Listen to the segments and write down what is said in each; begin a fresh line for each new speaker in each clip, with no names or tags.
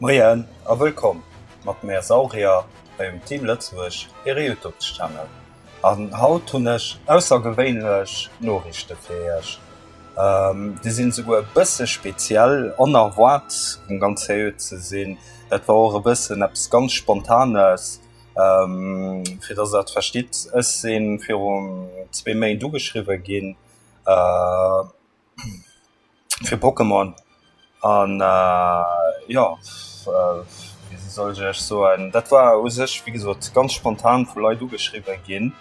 Moien a wëllkomm mat mär Saurier hei um Team Lëtzebuerg hire Youtube Channel. An haut hunn ech aussergewéinlech Noriichte fir iech. Déi sinn esouguer e bësse speziell, onerwaart um ganz seriö ze sinn. Dat war och e bëssen eppes ganz Spontanes, fir dass der et verstitt. Ech si virun zwee Méint ugeschriwwe ginn. Fir Pokémon an jo wéi soll ech iech soen, dat war u sech wéi gesot ganz spontan vu Leit ugeschriwwe ginn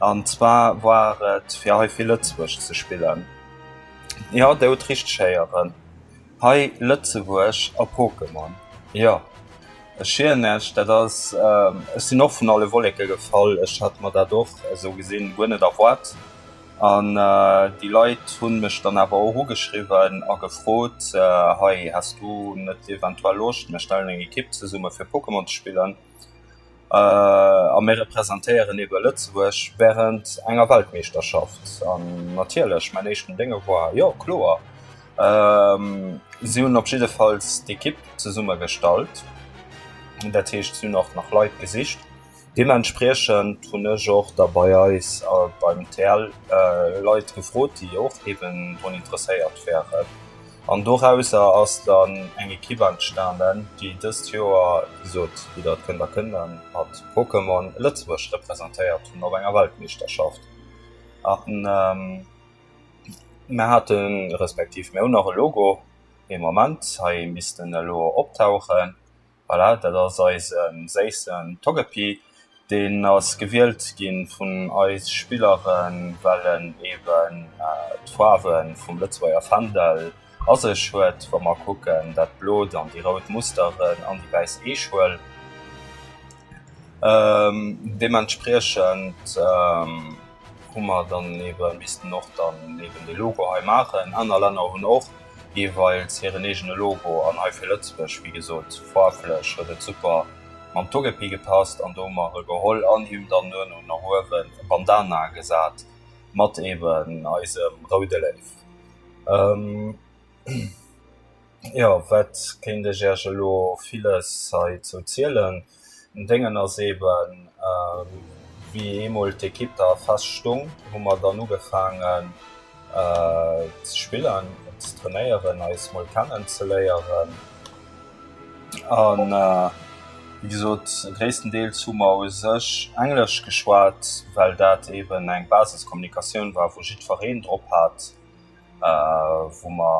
an zwar war et fir hei fir Lëtzebuerg ze spillen. Jo der hutt richteg héieren, hei Lëtzebuerg a Pokémon, jo ech schwieren iech dat ass, ech sinn och vun alle Wolleke gefall, ech hat mer dat och esou gesinn guer net erwaart. An déi Leit hunn mech dann awer och ugeschriwwen a gefrot, Hei, häss du net eventuell Loscht, mir stellen eng Ekipp zesumme fir Pokémon ze spillen a mir representéieren ebe Lëtzebuerg wärend enger Weltmeeschterschaft. An natierlech, mäin éischten Dénge war, Jo, kloer. Si hunn op jiddefalls d'Ekipp zesummegestallt, dat heescht, si hunn och nach Leit gesicht. Deementspriechend hunn ech och da bei eis beim TL Leit gefrot, déi och eben drun interesséiert wären. An dorauser ass dann eng Ekipp entstanen, déi dëst Joer, wéi gesot, wéi der et kënnt erkennen, mat Pokémon Lëtzebuerg representéiert hunn op enger Weltmeeschterschaft. A mir haten, respektiv mir hunn nach e Logo, ee Moment, hei misst en elo optauchen. Voilà, dat ass eise séissen Togepi. Deen ass gewielt gi vun eis Spilleren, well en eben d'Faarwe vum Lëtzebuerger Fändel a sech huet. Wa mer kucken, dat blot an déi rout Musteren an déi wäiss Eechuel. Deementspriechend hu mer dann eben missten och dann eben de Logo hei maachen. Aner Länner hunn och jeeweils hiren eegene Logo an hei fir Lëtzebuerg, wéi gesot, faarflech huet et super mam Togepi gepasst an do hu mer e geholl an him dann duerno nach uewen e Bandana gesat mat eben eisem roude Léiw. Jo, wat kéint ech Iech elo villes hei zou zielen? Den Déngen ass eben, wéi eemol d'Ekipp da fest stung, hu mer dann ugefaangen ze spillen, ze trainéieren, eis mol kennen ze léieren. An wéi gesot, gréisstendeels hu mer u sech Englesch geschwat, well dat eben eng Basiskommunikatioun war, wou jiddwereen drop hat. Wou mer,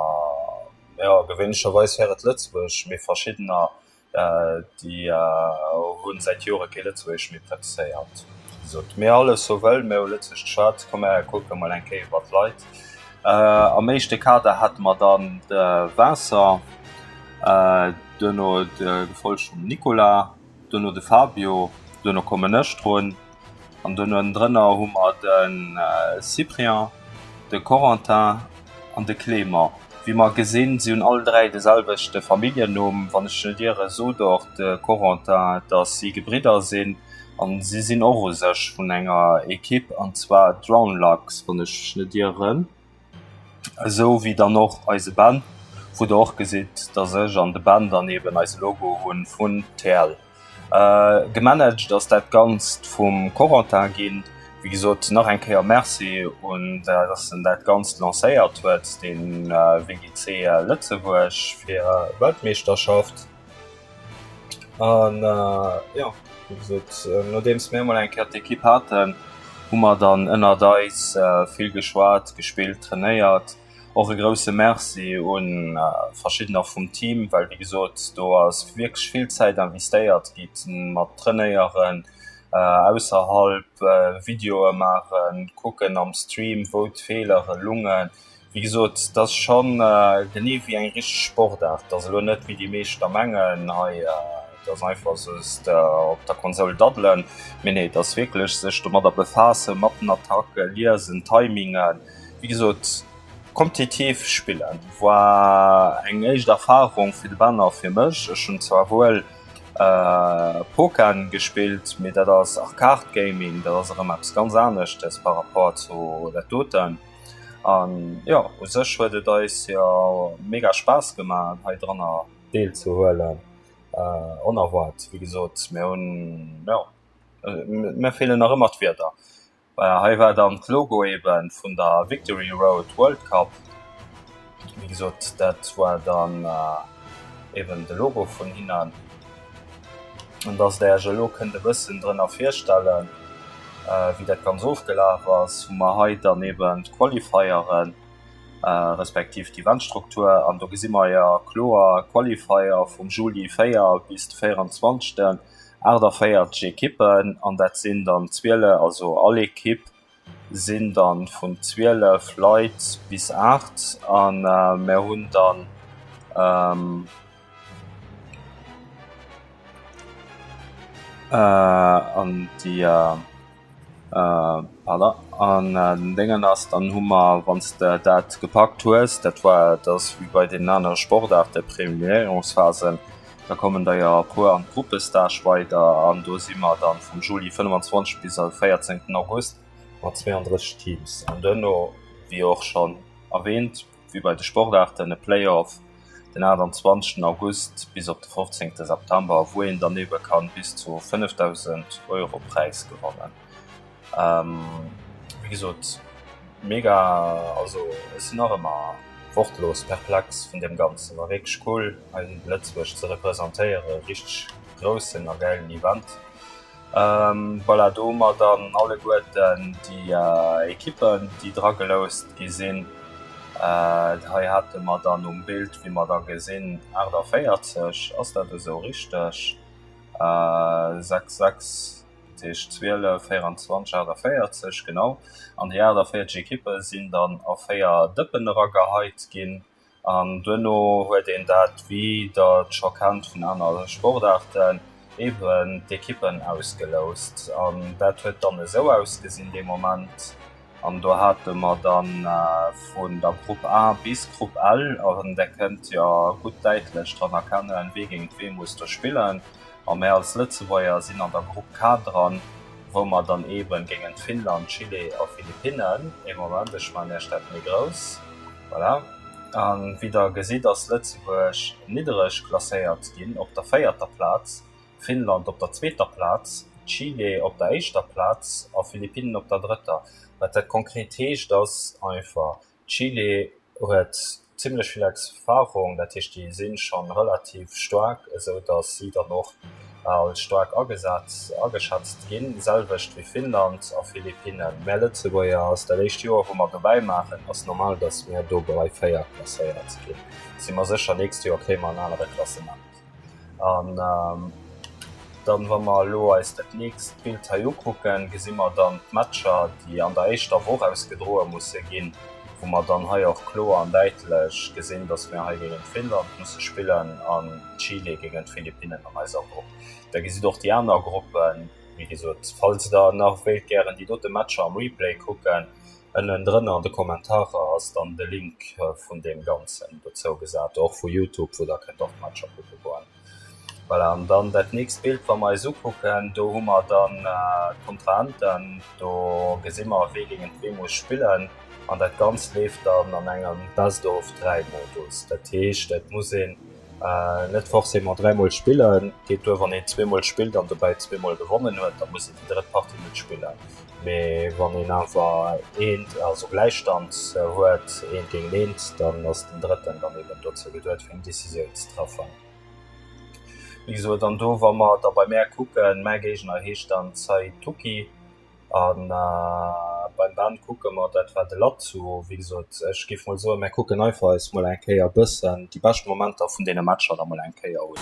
jo, gewéinlecherweis wär et Lëtzebuerg, mee verschiddener, déi hu säit Jore kee Lëtzebuergesch méi prätizéiert. Wéi gesot, mir alles sou wëll, mir hu Lëtzebuergesch geschwat. Komm, mir kucke mol eng Kéier iwwer d'Leit. Am éischte Kader hate mer dann de Vincent, duerno gefollegt vum Nicolas, duerno de Fabio, duerno kommen ech drun. An do ënnendrënner hu mer de Cyprien, de Corentin an de Clément. Wéi mer gesinn, si hunn all 3 de selwechte Familljennumm. Wann ech net ieren, sot och de Corentin, datt si Gebridder sinn. An si sinn och u sech vun enger Ekipp, an zwar Drownlux, wann ech net ieren. Esou wéi dann och eise Ben, wou der och gesitt, dass ech an de Ben dann eben eise Logo hunn vun TL. Gemanaged ass dat Ganzt vum Corentin ginn. Wéi gesot, nach eng Kéier Merci un dass en dat Ganzt lancéiert huet, de WGC Lëtzebuerg fir Weltmeeschterschaft. An jo, wéi gesot, nodeems mir emol eng Kéier d'Ekipp haten, hu mer dann ënnert eis vill geschwat, gespillt, trainéiert. Och e grousse Merci u verschiddener vum Team, well wéi gesot, do ass wierklech vill Zäit investéiert gi mat trainéieren, ausserhalb Videoe maachen, kucken am Stream, wou d'Feelere lungen. Wéi gesot, et ass scho genee wéi eng richteg Sportaart. Et ass elo net, wéi déi meescht da mengen, hei et ass einfach just op der Konsol daddelen. Mee nee, et ass wierklech sech domadder befaassen, mat den Attacke liesen, Timingen. Wéi gesot, kompetitiv spillen war eng éischt Erfarung fir de Ben a fir mech. Ech hunn zwar wuel Pokémon gespillt, mee dat ass Arcade Gaming, dat ass erëm eppes ganz aneschtes par rapport zu dat doten. An jo, u sech huet et eis jo mega Spaass gemaach hei dranner deel ze huelen. Onerwaart, wéi gesot, mir hunn, jo, mir feelen nach ëmmer d'Wierder. Voilà, hei war dann d'Logo eben vun der Victory Road World Cup. Wéi gesot, dat war dann eben de Logo vun hinnen. An dass Der Iech elo kënnt e bëssen drënner virstellen, wéi dat Ganz ofgelaf ass, hu mer hei dann eben d'Qualifieren, respektiv d'Eventstruktur. An do gesi mer jo kloer Qualifier vum Juli 4 bis de 24. 48 Ekippen an dat sinn dann 12, also all Ekipp sinn dann vun 12 Leit bis 8 an mär hunn dann an déi Pardon, an den Déngen ass, dann hu mer, wann s de dat gepackt hues, dat war, dat ass wéi bei deenen anere Sportaarte Preliminärungsphasen, da kommen der jo e puer an d'Gruppestage weider an do si mer dann vum Juli 25 bis al 14 August mat 32 Teams an duerno, wéi och schonn erwähnt, wéi bei de Sportaarten e Playoff den 28 August bis op de 15 September, wou een dann ebe kann bis zu 5.000 Euro Präis gewannen. Wéi gesot, mega, also ech sinn nach ëmmer wortlos perplex vun deem Ganzen. War wierklech cool hei Lëtzebuerg ze representéieren, richteg groussen a gäilen Event. Voilà, do hu mer dann alleguerten déi Ekippen, déi dra geloust gi sinn. Hei hate mer dann um Bild, wéi mer da gesinn, 48, ass dat esou richteg? 6, 6, dat heescht 12, 24, 48, genau. An déi 48 Ekippe sinn dann a 4 Dëppen erageheit ginn. An duerno huet een dat, wéi Der et scho kennt vun aner Sportaarten, eeben d'Ekippen ausgeloust. An dat huet dann esou ausgesinn dee Moment. An do hate mer dann vun der Grupp A bis Grupp L, an Der kënnt jo gutt däitlech dran erkennen, wee géint wee muss do spillen. A mär als Lëtzebuerger sinn an der Grupp K dran, wou mer dann eeben géingent Finnland, Chile a Philippinnen, ee Moment, ech maachen Iech dat méi grouss, Voilà. A wéi Der gesitt, ass Lëtzebuerg niddereg klasséiert ginn op der véierter Plaz, Finnland op der zweeter Plaz, Chile op der éischter Plaz a Philippinnen op der drëtter. Wat dat konkret heescht, ass einfach, Chile huet zimlech vill Erfarung, dat heescht, déi si scho relativ staark, esou datt si dann och als staark agesat, ageschätzt ginn, selwecht wéi Finnland a Philippinnen. Mär Lëtzebuerger, ass dat éischt Joer wou mer dobäi maachen, ass normal, datt mär do bei 4 klasséiert ginn. Si mer sécher, nächst Joer kréie mer en anere Klassement. An dann, wa mer elo eis dat nächst Bild hei ukucken, gesi mer dann d'Matcher, déi an der éischter Woch ausgedroe musse ginn, wou mer dann hei och kloer an däitlech gesinn, dass mir hei géint Finnland musse spillen an Chile géint d'Philippinnen an eiser Grupp. Der gesitt och déi aner Gruppen. Wéi gesot, falls der nach wéilt gären déi dote Matcher am Replay kucken, ënnendrënner an de Kommentarer ass dann de Link vun deem Ganzen dozou gesat, och vu Youtube, wou der kënnt och d'Matcher kucke goen. Voilà, an dann dat nächst Bild, wa mer eis ukucken, do hu mer dann d'Kontrahenten, do gesi mer, wee géint wee muss spillen an dat Ganzt leeft dann an engem Best-of-3-Modus. Dat heescht, et muss een net forcément dräimol spillen, geet duer, wann een zweemol spillt an dobäi zweemol gewonnen huet, da muss een déi drëtt Partie net spillen. Mee wann een awer eent, also Gläichstand huet, eent géint eent, dann ass den Drëtten dann eben dozou geduet, fir eng Decisioun ze treffen. Wéi gesot, an do, wa mer da bei mär kucken, mäi Géigner heescht dann Tsaituki a beim Ben kucke mer, dat war de Latsu. Wéi gesot, ech géif mol soen, mär kucken einfach eis mol eng Kéier e bëssen déi bescht Momenter vun deene Matcher da mol eng Kéier un.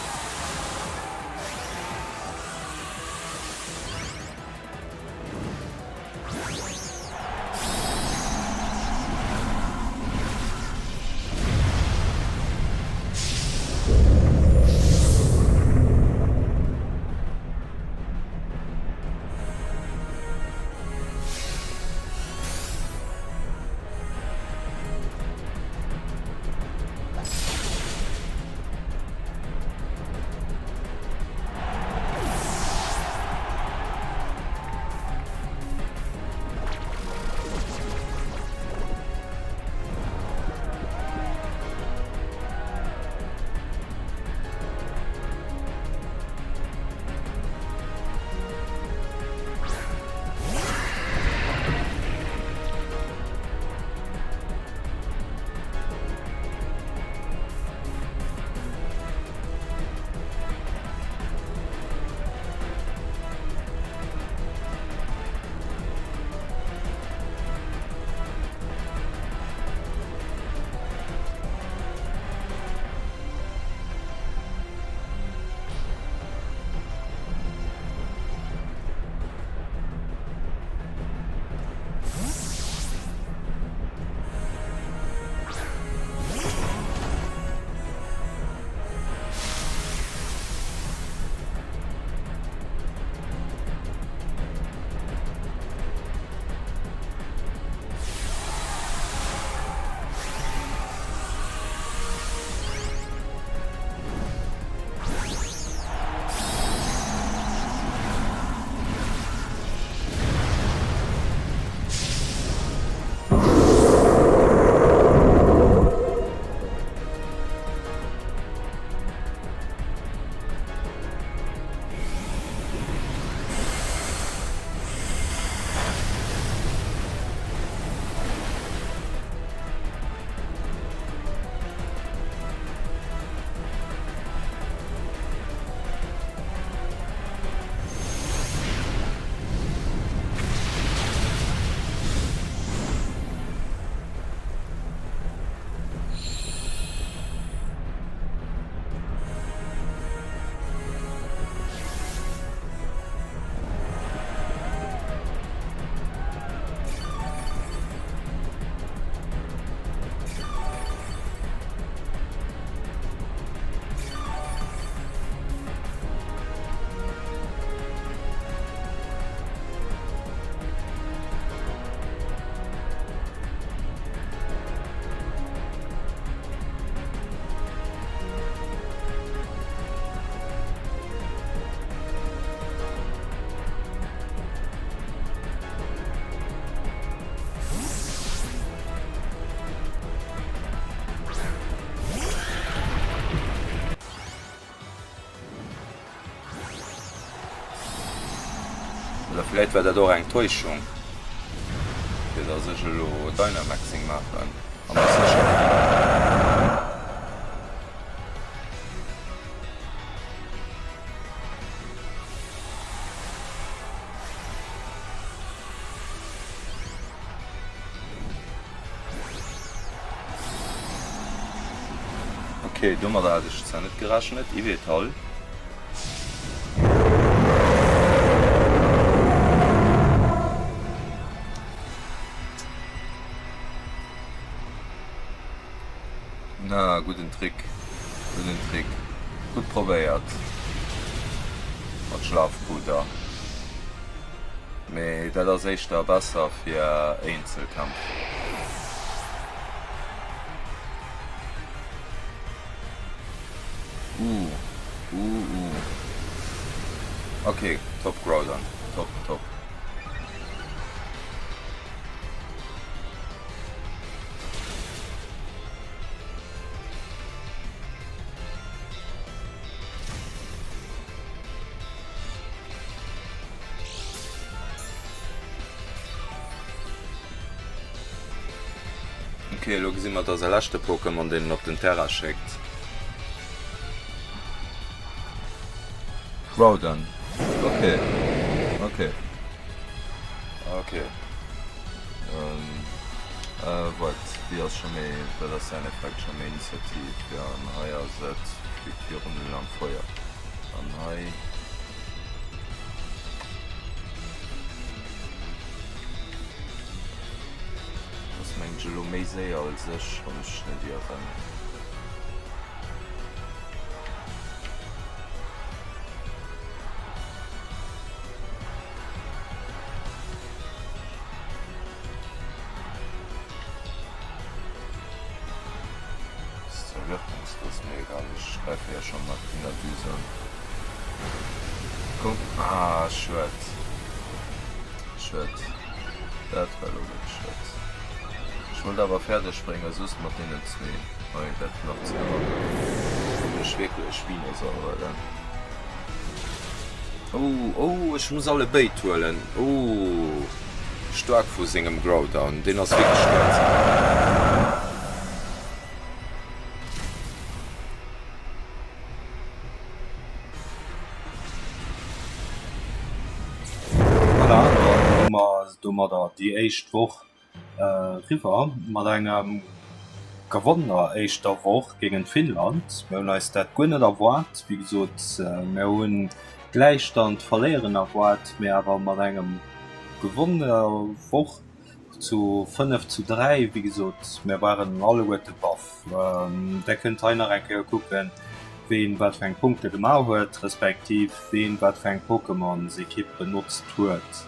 Vläit war dat och eng Täuschung, fir dass ech elo Dynamaxing maachen a mech sécher fillen. Ok, domadder hat ech zwar net gerechnet. Yvetal. Na, gudden Trick, gudden Trick. Gutt probéiert mat Schlafpudder. Mee dat ass éischter besser fir Eenzelkämpf. Uh, uh, uh. Ok, top Groudon, top, top. Ok, elo gesi mer, dass e leschte Pokémon, deen en op den Terrain schéckt. Groudon. Ok, ok, ok. Wat, déi ass scho méi, dat ass säin Effekt, scho méi Initiativ. Jo, an hei ass et, flitt vier Ronnen laang Feuer. An hei. Ass mengt ech elo méi séier als ech, wann ech mech net ieren. Ass zwar wirkungslos, mee egal, ech gräife jo scho mat Innerdüse un. Komm, ah schued, schued, dat war elo wierklech schued. Ech wollt awer fäerdeg bréngen soss mat deenen zwee hei dat nach ze gewannen, obwuel ech wierklech Venusaur huelen. Oh, oh, ech muss alle béid huelen. Oh, staark vu sengem Groudon, deen ass wierklech gutt. Voilà, dann hu mer domadder déi éischt Woch eriwwer mat enger gewonnener éischter Woch géint Finnland. Mir hunn eis dat guer net erwaart. Wéi gesot, mir hunn Gläichstand, Verléieren erwaart, mee awer mat engem gewonnener Woch. Zu 5 zu 3, wéi gesot, mir waren alleguerte baff. Der kënnt hei nach eng Kéier kucken, ween wat fir eng Punkte gemaach huet, respektiv ween wat fir eng Pokémonsekipp benotzt huet.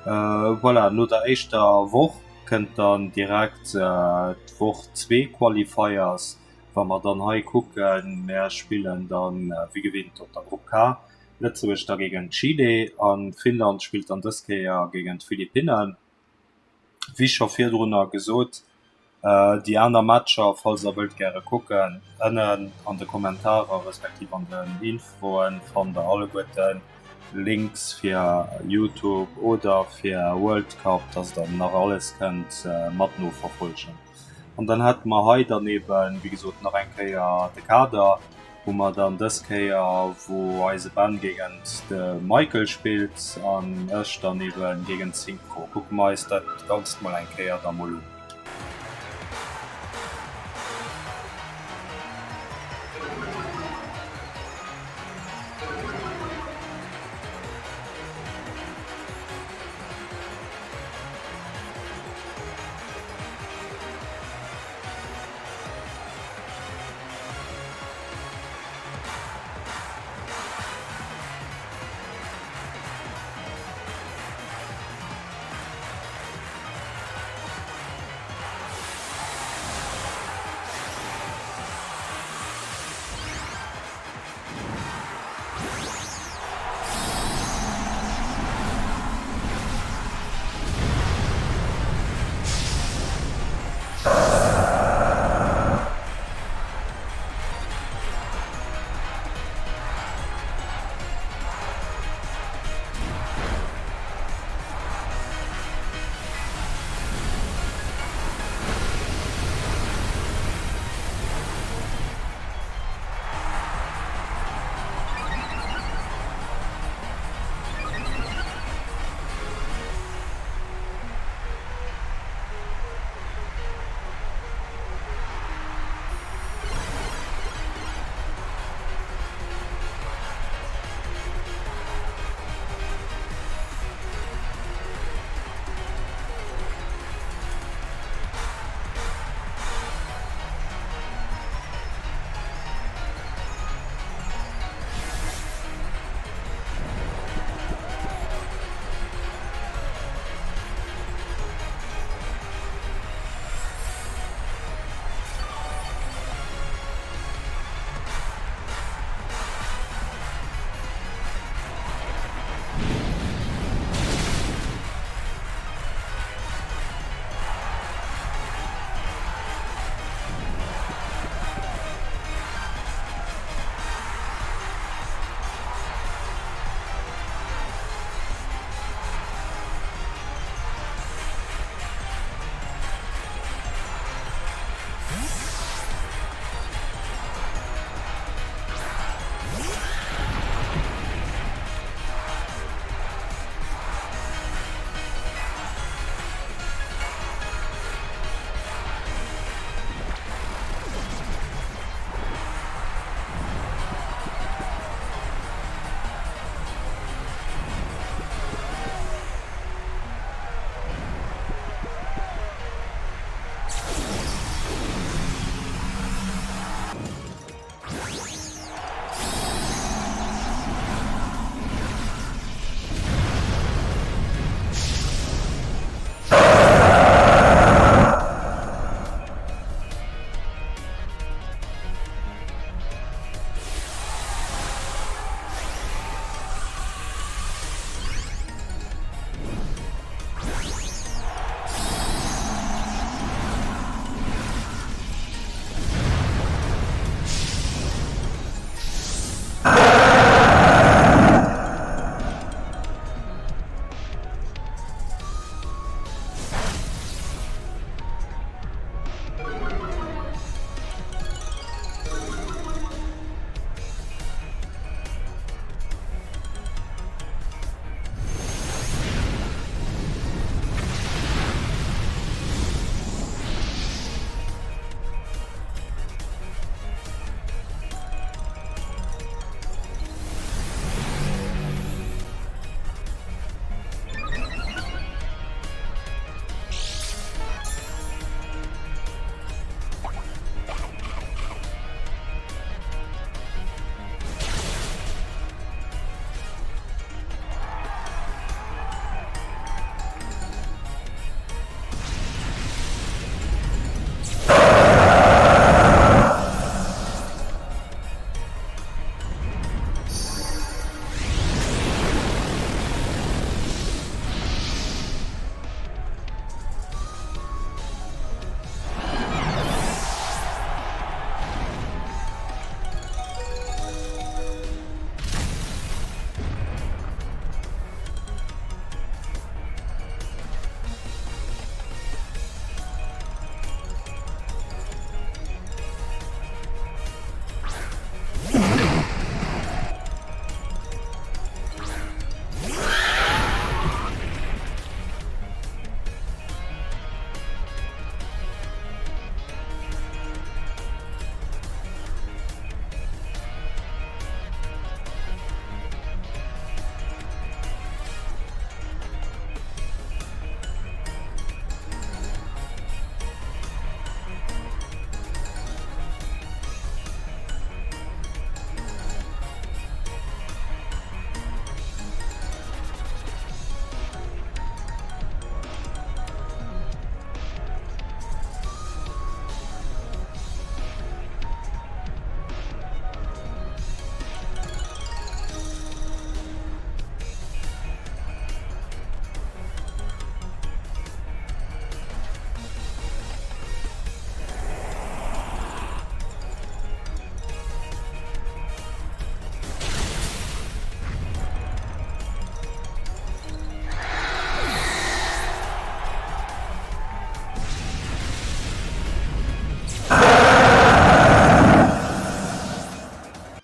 Voilà, no der éischter Woch kënnt dann direkt d'Woch 2 Qualifiers. Wa mer dann hei kucken, mär spillen dann wéi gewinnt op der Grupp K, Lëtzebuerg da géint Chile a Finnland spillt dann dës Kéier géint d'Philippinnen. Wéi scho virdrunner gesot, déi aner Matcher, falls der wëllt gäre kucken, ënnen an de Kommentarer respektiv an den Infoen fannt der alleguerten Links fir Youtube oder fir World Cup, dass der nach alles kënnt mat noverfolgen. An dann hätte mer hei dann eben, wéi gesot, nach eng Kéier de Kader. wou mer dann dës Kéier, wou eise Ben géigent de Michael spillt an ech dann eben géigent Synchro. Kucke mer eis dat Ganzt mol eng Kéier da mol un.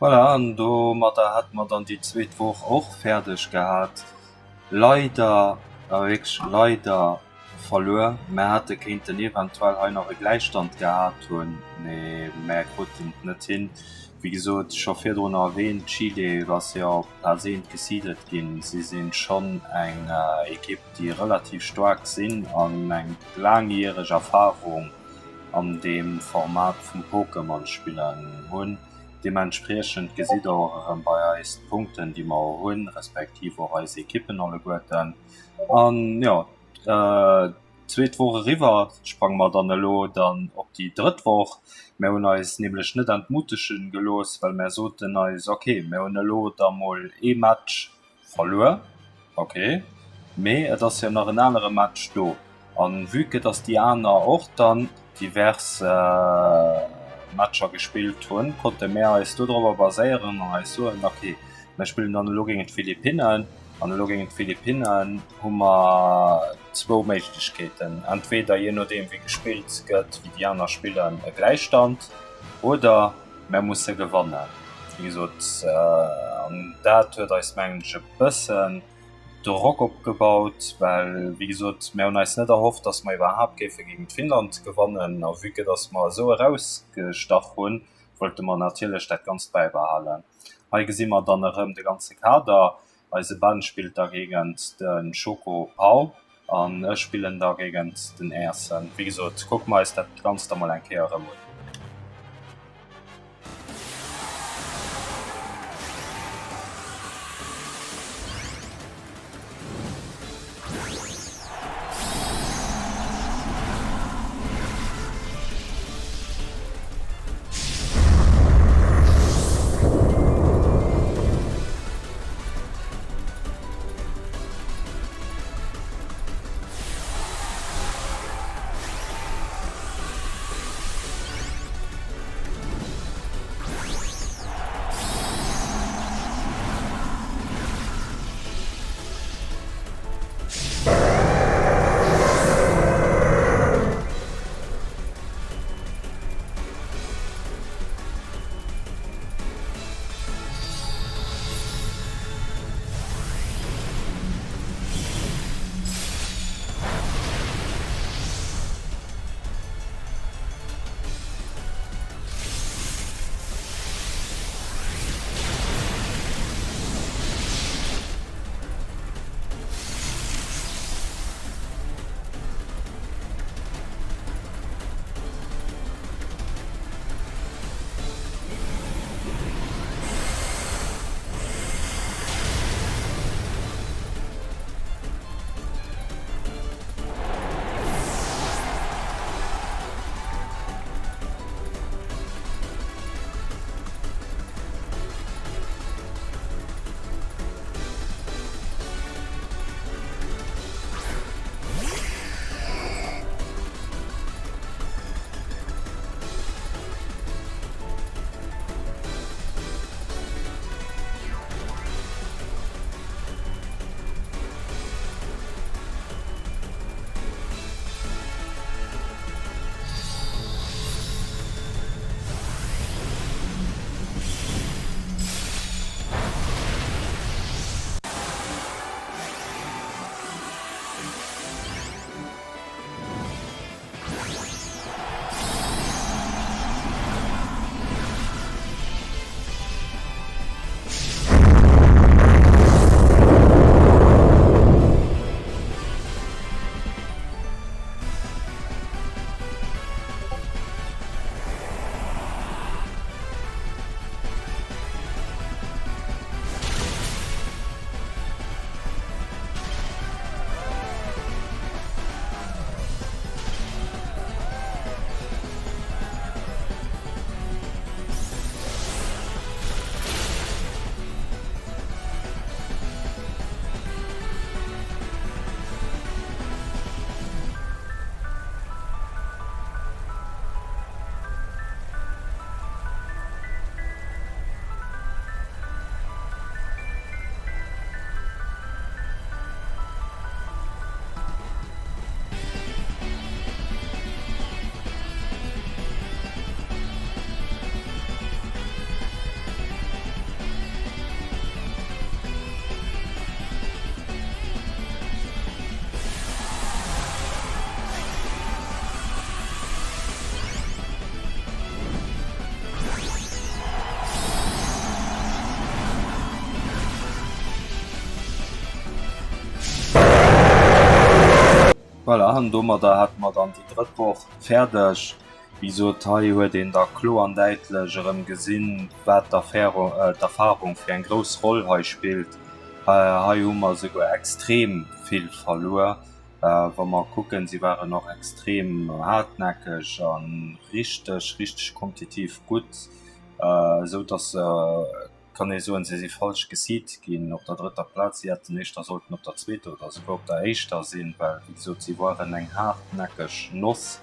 Voilà, an domadder hätte mer dann déi zweet Woch och fäerdeg gehat. Leider, awer wierklech leider verluer. Mär hätte kéinten eventuell hei nach e Gläichstand gehat hunn, mee mär kruten et net hin. Wéi gesot, scho virdrun erwähnt, Chile ass jo op Plaz eent geseedelt ginn. Si si schonn eng Ekipp, déi relativ staark sinn an eng laangjäreg Erfarung an deem Format vum Pokémon-Spillen hunn. Deementspriechend gesitt der och erëm bei eis d'Punkten, déi mer hunn, respektiv och eis Ekippen alleguerten. An jo, d'zweet Woch eriwwer, sprange mer dann elo dann op déi drëtt Woch. Mär hunn eis nämlech net entmutege gelooss, well mär soten eis, ok, mär hunn elo da mol ee Match Verluer, ok, mee et ass jo nach en anere Match do. An vue que dass déi aner och dann divers Matcher gespillt hunn, konnte mär eis dodrobber baséieren an eis soen, ok, mär spillen dann elo géint d'Philippinnen. An elo géint d'Philippinnen hu mer zwou Méiglechkeeten, entweder, jee nodeem wéi gespillt gëtt, wéi déi aner spillen, e Gläichstand oder Mär musse gewannen, wéi gesot, an dat huet eis, mengen ech, e bëssen Drock opgebaut, well, wéi gesot, mär hunn eis net erhofft, datt mer iwwerhaapt géife géint Finnland gewannen. A vue que datt mer esou erausgestach hunn, wollte mer natierlech dat Ganzt bäibehalen. Hei gesi mer dann erëm de ganze Kader. Eise Ben spillt da géigent de Choco Pau an ech spillen da géigent den Airson. Wéi gesot, kucke mer eis dat Ganzt da mol eng Kéier erëm un. Voilà, an domadder hätte mer dann déi drëtt Woch fäerdeg. Wéi gesot, hei huet een da kloer an däitlech erëm gesinn, wat d'Erfarung fir eng grouss Roll hei spillt. Hei hu mer esouguer extrem vill verluer. Wa mer kucken, si waren och extrem haartnäckeg a richteg, richteg kompetitiv gutt, esou datt se, kann ee soen, se si falsch geseed ginn op der drëtter Plaz. Si hätten éischter sollten op der zweeter oder esouguer op der éischter sinn, well, wéi gesot, si waren eng haartnäckeg Noss,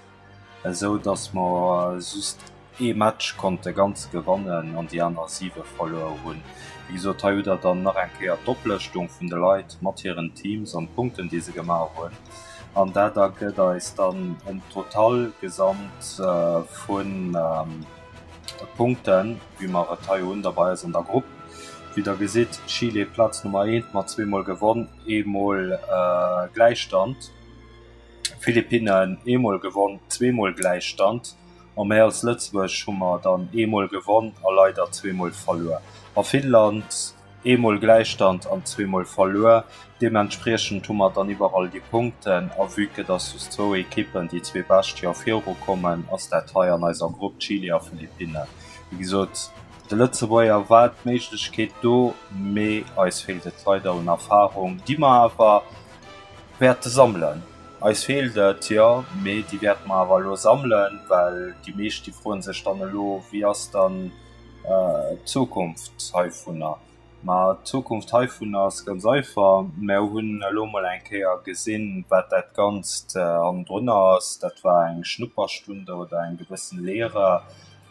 esou datt mer just ee Match konnte ganz gewannen an déi aner siwe verluer hunn. Wéi gesot, hei hutt Der dann nach eng Kéier d'Oplëschtung vun de Leit mat hiren Teams an d'Punkten, déi se gemaach hunn. An dat ergëtt eis dann en Total gesamt vun Punkten, wéi mer et hei hunn, da bei eis an der Grupp. Wéi Der gesitt, Chile Plaz Nummer eent mat zweemol gewonn, eemol Gläichstand. Philippinnen eemol gewonn, zweemol Gläichstand. A mir als Lëtzebuerg hu mer dann eemol gewonn a leider zweemol verluer. A Finnland eemol Gläichstand an zweemol verluer. Deementspriechend hu mer dann iwwerall déi Punkten. A vue que dass just zwou Ekippen, déi zwee bescht, jo virukommen, ass dat hei an eiser Grupp Chile a Philippinnen. Wéi gesot, de Lëtzebuerger war d'Méiglechkeet do, mee eis feelt et leider un Erfarung, déi mer awer wäerte sammelen. Eis feelt et, jo, mee déi wäerte mer awer elo sammelen, well déi meescht, déi froe sech dann elo, Wéi ass dann d'Zukunft heivunner? Ma d'Zukunft heivunner ass ganz einfach, Mer hunn elo mol eng Kéier gesinn, wat dat Ganzt hannendrunner ass. Dat war eng Schnupperstunde oder eng gewëssen Lehre.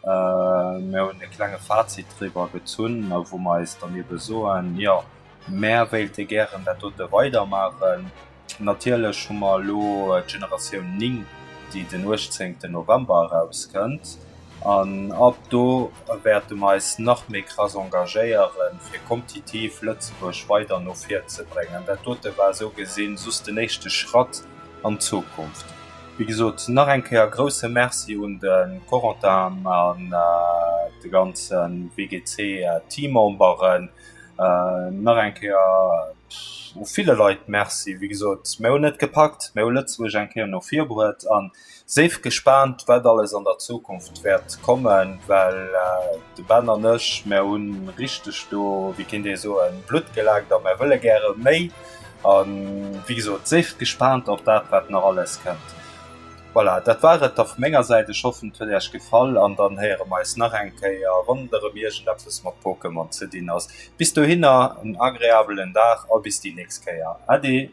Mer hunn e klenge Fazit driwwer gezunn, wou mer eis dann ebe soen, Jo, mer wéilte gären dat dote weidermaachen. Natierlech hu mer elo d'Generatioun 9, déi den 18 November erauskënnt, an ab do wäerte mer eis nach méi krass engagéieren, fir komptitiv Lëtzebuerg weider no vir ze bréngen. Dat dote war esou gesinn just den éischte Schratt an d'Zukunft. Wéi gesot, nach eng Kéier grousse Merci un de Corentin an de ganze WGC-Teammemberen. Nach eng Kéier u ville Leit Merci. Wéi gesot, mir hunn et gepackt, mir hu Lëtzebuerg eng Kéier no vir bruet a séif gespaant, wat alles an der Zukunft wäert kommen, well de Ben an ech, mir hu richteg do, wéi kéint ee soen, Blutt gelaakt a mir wëlle gäre méi. A wéi gesot, séif gespaant op dat, wat nach alles kënnt. Voilà, dat war et da vu menger Säit. Ech hoffen et huet Äech gefall an dann héiere mer eis nach eng Kéier, wann et erëm iergendeppes mat Pokémon ze dinn ass. Bis dohinner en agreabelen Dag a bis déi nächst Kéier. Ade!